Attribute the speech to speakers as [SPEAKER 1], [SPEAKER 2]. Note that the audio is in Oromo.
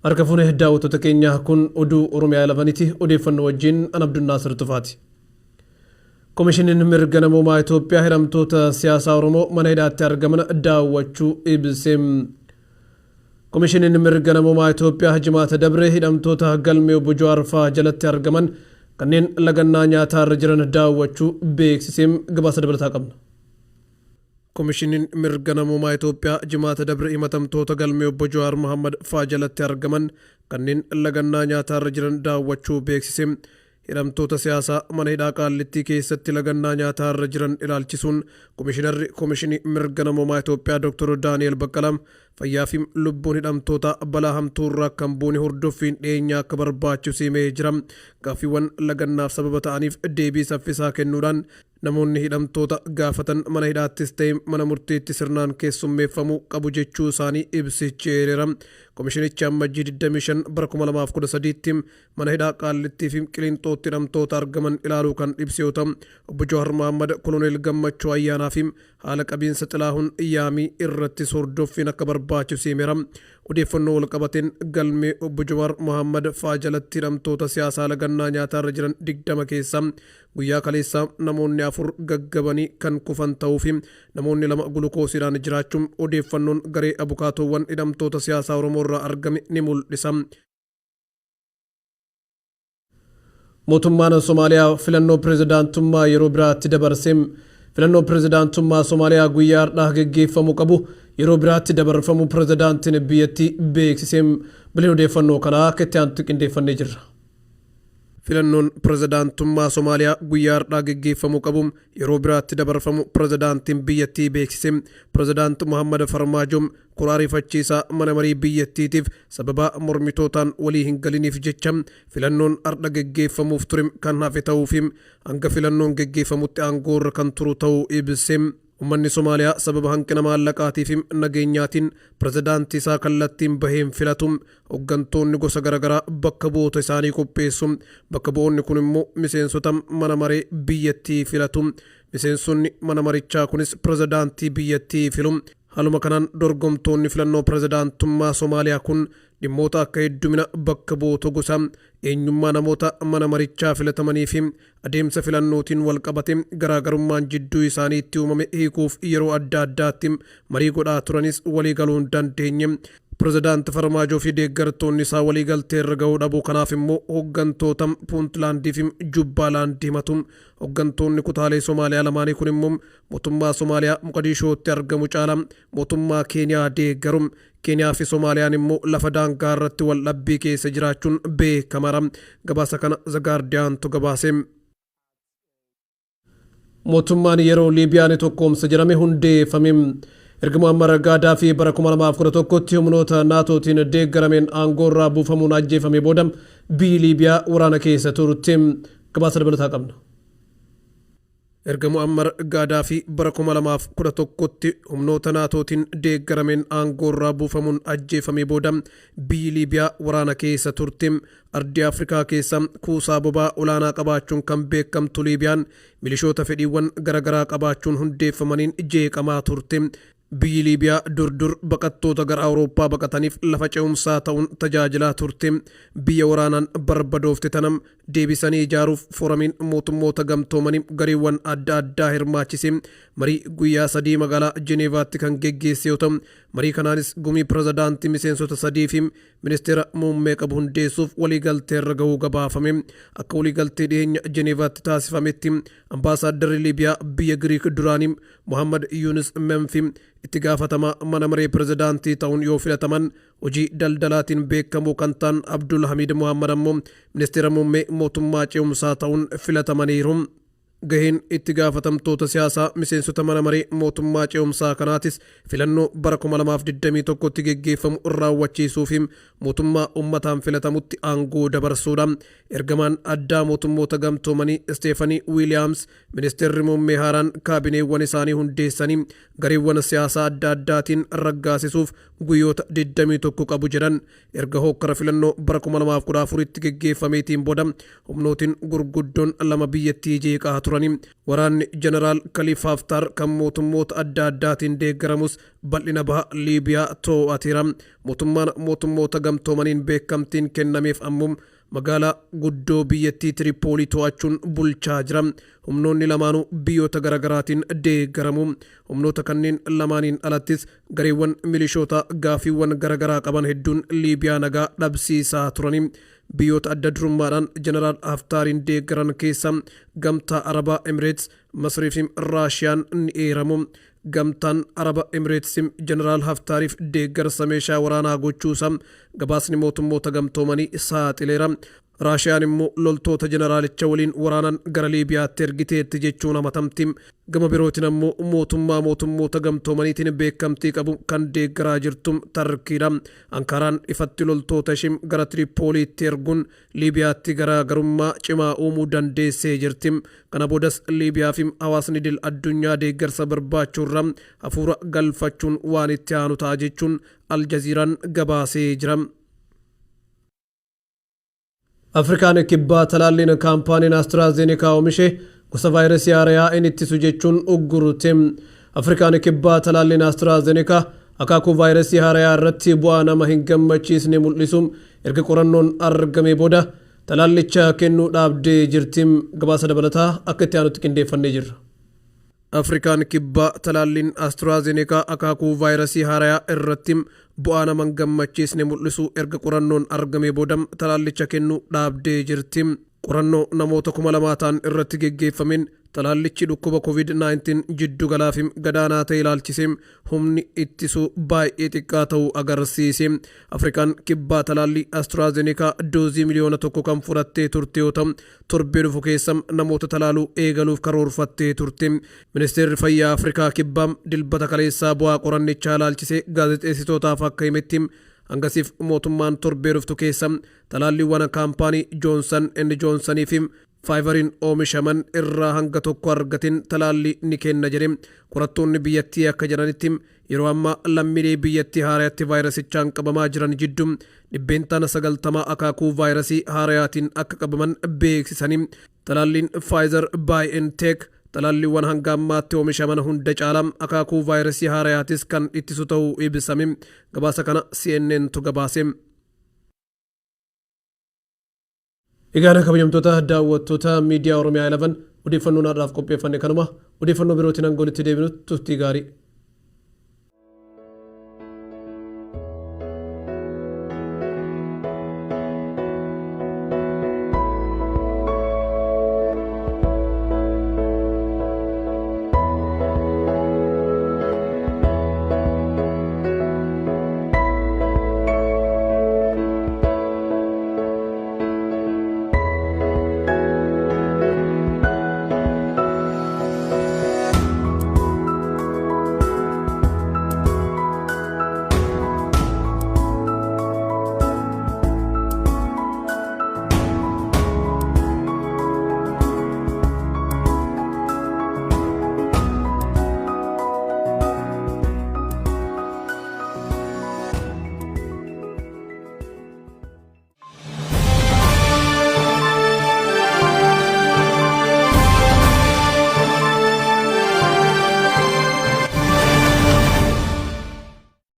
[SPEAKER 1] Harka fuune daawwattoota keenya, kun oduu Oromiyaa 11ti. Odeeffannoo wajjin an Abdunnaasir Tufaati. Komishiniin mirga namoomaa Itoophiyaa hidhamtoota siyaasaa Oromoo mana hidhaatti argaman daawwachuu ibse. Komishiniin mirga namoomaa Itoophiyaa Jimaata dabre hidhamtoota galmee obbo Jawaar fa'aa jalatti argaman kanneen lagannaa nyaataa irra jiran daawwachuu beeksise. Gabaasa dabalataa qabna. Komishiniin Mirga Namoomaa Itoophiyaa Jimaata dabre himatamtoota galmee Obbo Jawaar Mahaammad faa jalatti argaman kanneen lagannaa nyaataarra jiran daawwachuu beeksise. Hidhamtoota siyaasaa mana hidhaa Qaallittii keessatti lagannaa nyaataarra jiran ilaalchisuun Komishinarri Komishinii Mirga Namoomaa Itoophiyaa Dr. Daani'eel Baqqalaa fayyaa fi lubbuun hidhamtootaa balaa hamtuurra akka hin buune hordoffiin dhiyeenyaa akka barbaachisu himee jira. Gaaffiiwwan lagannaaf sababa ta'aniif deebii saffisaa kennuudhaan Namoonni hidhamtoota gaafatan mana hidhaattis ta'e mana murtiitti sirnaan keessummeeffamuu qabu jechuu isaanii ibsichi eereera. Komishinichi Ammajjii 25 bara 2013tti mana hidhaa Qaallittii fi Qiliinxootti hidhamtoota argaman ilaaluu kan ibse yoo ta'u, Obbo Jawaar Mahaammad, Koloneel Gammachuu Ayyaanaa fi haala qabiinsa Xilaahun Yaamii irrattis hordoffiin akka barbaachisu himeera. Odeeffannoo walqabateen galmee Obbo Jawaar Mahaammad fa'aa jalatti hidhamtoota siyaasaa lagannaa nyaataarra jiran 20 keessaa Guyyaa kaleessaa namoonni 4 gaggabanii kan kufan ta'uu fi namoonni 2 gulukoosiidhaan jiraachuu odeeffannoon garee abukaatoowwan hidhamtoota siyaasaa Oromoo irraa argame ni mul'isa. Mootummaan Somaaliyaa filannoo pirezidaantummaa yeroo biraatti dabarse. Filannoo pirezidaantummaa Somaaliyaa guyyaa har'aa geggeeffamuu qabu yeroo biraatti dabarfamuu pirezidaantiin biyyattii beeksise. Bileen odeeffannoo kanaa akka itti aanutti qindeeffannee jirra. Filannoon pirezidaantummaa Somaaliyaa guyyaa har'aa geggeeffamuu qabu yeroo biraatti dabarfamu pirezidaantiin biyyattii beeksise. Pirezidaant Mohaammad Farmaajoo kora ariifachiisaa mana marii biyyattiitiif sababa mormitootaan walii hin galiniif jecha filannoon har'a geggeeffamuuf ture kan hafe ta'uu fi hanga filannoon geggeeffamutti aangoorra kan turu ta'uu ibse. Ummanni Somaaliyaa sababa hanqina maallaqaatii fi nageenyaatiin pirezidaantii isaa kallattiin bahee hin filatu. Hoggantoonni gosa garagaraa bakka bu'oota isaanii qopheessu. Bakka bu'oonni kun immoo miseensota mana maree biyyattii filatu. Miseensonni mana marichaa kunis pirezidaantii biyyattii filu. Haaluma kanaan dorgomtoonni filannoo pirezidaantummaa Somaaliyaa kun dhimmoota akka heddumina bakka bu'oota gosaa, eenyummaa namoota mana marichaa filatamanii fi adeemsa filannootiin walqabatee garaagarummaan jidduu isaaniitti uumame hiikuuf yeroo adda addaatti marii godhaa turanis waliigaluu hin dandeenye. Pirezidaant Farmaajoo fi deeggartoonni isaa waliigalteerra gahuu dhabuu kanaaf immoo hoggantoota Puuntlaandii fi Jubbaalaand himatu. Hoggantoonni kutaalee Somaaliyaa lamaanii kun immoo mootummaa Somaaliyaa Moqadiishootti argamu caalaa mootummaa Keeniyaa deeggaru. Keeniyaa fi Somaaliyaan immoo lafa daangaa irratti wal dhabbii keessa jiraachuun beekamaadha. Gabaasa kana The Guardiantu gabaase. Mootummaan yeroo Liibiyaa ni tokkoomsa jedhame hundeeffame. Erga Muammar Gaadaafii bara 2011tti humnoota NATOtiin deeggarameen aangoorraa buufamuun ajjeefamee booda biyyi Liibiyaa waraana keessa turte. Gabaasa dabalataa qabna. Erga Mu'ammar Gaadaafii bara 2011tti humnoota NATOtiin deeggarameen aangoorraa buufamuun ajjeefamee booda biyyi Liibiyaa waraana keessa turte. Ardii Afrikaa keessaa kuusaa boba'aa olaanaa qabaachuun kan beekamtu Liibiyaan milishoota fedhiiwwan garagaraa qabaachuun hundeeffamaniin jeeqamaa turte. Biyyi Liibiyaa dur dur baqattoota gara Awurooppaa baqataniif lafa ce'umsaa ta'uun tajaajilaa turte. Biyya waraanaan barbadoofte tana deebisanii ijaaruuf Foramiin Mootummoota Gamtoomanii gareewwan adda addaa hirmaachise marii guyyaa sadii magaalaa Jeneevaatti kan geggeesse yoo ta'u, marii kanaanis gumii pirezidaantii miseensota sadii fi ministeera muummee qabu hundeessuuf waliigalteerra gahuu gabaafame. Akka waliigaltee dhiheenya Jeneevaatti taasifametti Ambaasaaddarri Liibiyaa biyya Giriik duraanii Mohaammad Yuunis Menfi itti gaafatamaa mana maree pirezidaantii ta'uun yoo filataman, hojii daldalaatiin beekamoo kan ta'an Abdul Hamiid Mohaammad ammoo ministeera muummee mootummaa ce'umsaa ta'uun filatamaniiru. Gaheen itti gaafatamtoota siyaasaa miseensota mana maree mootummaa ce'umsaa kanaatis filannoo bara 2021tti geggeeffamu raawwachiisuu fi mootummaa ummataan filatamutti aangoo dabarsuudha. Ergamaan addaa Mootummoota Gamtoomanii Isteefanii Wiiliyaams Ministeerri Muummee haaraan kaabineewwan isaanii hundeessanii gareewwan siyaasaa adda addaatiin raggaasisuuf guyyoota 21 qabu jedhan. Erga hookkara filannoo bara 2014tti geggeeffameetiin booda humnootiin gurguddoon lama biyyattii jeeqaa turani. Waraanni Jeneraal Kaliif Haftaar kan mootummoota adda addaatiin deeggaramus bal'ina baha Liibiyaa too'ateera. Mootummaan Mootummoota Gamtoomaniin beekamtiin kennameef ammoo magaalaa guddoo biyyattii Tiripoolii to'achuun bulchaa jira. Humnoonni lamaanuu biyyoota garaagaraatiin deeggaramu. Humnoota kanneen lamaaniin alattis gareewwan milishoota gaafiiwwan garaagaraa qaban hedduun Liibiyaa nagaa dhabsiisaa turani. Biyyoota adda durummaadhaan Jeneraal Haftaariin deeggaran keessa Gamtaa Arabaa Emireets, Masrii fi Raashiyaan ni eeramu. Gamtaan Araba Emireets Jeneraal Haftaariif deeggarsa meeshaa waraanaa gochuusaa gabaasni Mootummoota Gamtoomanii saaxileera. Raashiyaan immoo loltoota jeneraalicha waliin waraanan gara Liibiyaatti ergiteetti jechuun hamatamti. Gama birootiin ammoo mootummaa Mootummoota Gamtoomaniitiin beekamtii qabu kan deeggaraa jirtu Tarkiidha. Ankaaraan ifatti loltoota ishee gara Tiripooliitti erguun Liibiyaatti garaagarummaa cimaa uumuu dandeessee jirti. Kana boodas Liibiyaa fi hawaasni idil addunyaa deeggarsa barbaachuurra hafuura galfachuun waan itti aanu ta'a jechuun Aljaziiraan gabaasee jira. Afrikaan Kibbaa talaalliin kaampaaniin Astraazeenikaa oomishe gosa vaayirasii haarayaa hin ittisu jechuun uggurte. Afrikaan Kibbaa talaalliin Astraazeenikaa akaakuu vaayirasii haarayaa irratti bu'aa nama hin gammachiisne mul'isu erga qorannoon argame booda talaallicha kennuu dhaabdee jirti. Gabaasa dabalataa akka itti aanutti qindeeffannee jirra. Afrikaan Kibbaa talaalliin Astraazenekaa akaakuu vaayirasii haarayaa irratti bu'aa nama hin gammachiisne mul'isuu erga qorannoon argamee booda talaallicha kennuu dhaabdee jirti. Qorannoo namoota 2,000 ta'an irratti geggeeffameen talaallichi dhukkuba COVID-19 jiddu galaa fi gadaanaa ta'e ilaalchisee humni ittisuu baay'ee xiqqaa ta'uu agarsiise. Afrikaan Kibbaa talaallii Astraazenekaa doozii 1,000,000 kan fudhattee turte yoo ta'u, torbee dhufu keessa namoota talaaluu eegaluuf karoorfattee turte. Ministeerri Fayyaa Afrikaa Kibbaa Dilbata kaleessaa bu'aa qorannichaa ilaalchisee gaazexeessitootaaf akka himetti, hangasiif mootummaan torbee dhuftu keessa talaalliiwwan kaampaanii Joonsan and Joonsanii fi Faayivariin oomishaman irraa hanga tokko argateen talaallii ni kenna jedhe. Qorattoonni biyyattii akka jedhanitti, yeroo ammaa lammiilee biyyattii haarayatti vaayirasichaan qabamaa jiran jiddu dhibbeentaan 90 akaakuu vaayirasii haarayaatiin akka qabaman beeksisanii, talaalliin Pfizer BioNTech talaalliiwwan hanga ammaatti oomishaman hunda caalaa akaakuu vaayirasii haarayaatis kan ittisu ta'uu ibsame. Gabaasa kana CNN tu gabaase. Egaan kabajamtoota daawwattoota miidiyaa Oromiyaa 11, odeeffannoon har'aaf qopheeffanne kanuma. Odeeffannoo birootiin hanga walitti deebinutti turtii gaarii.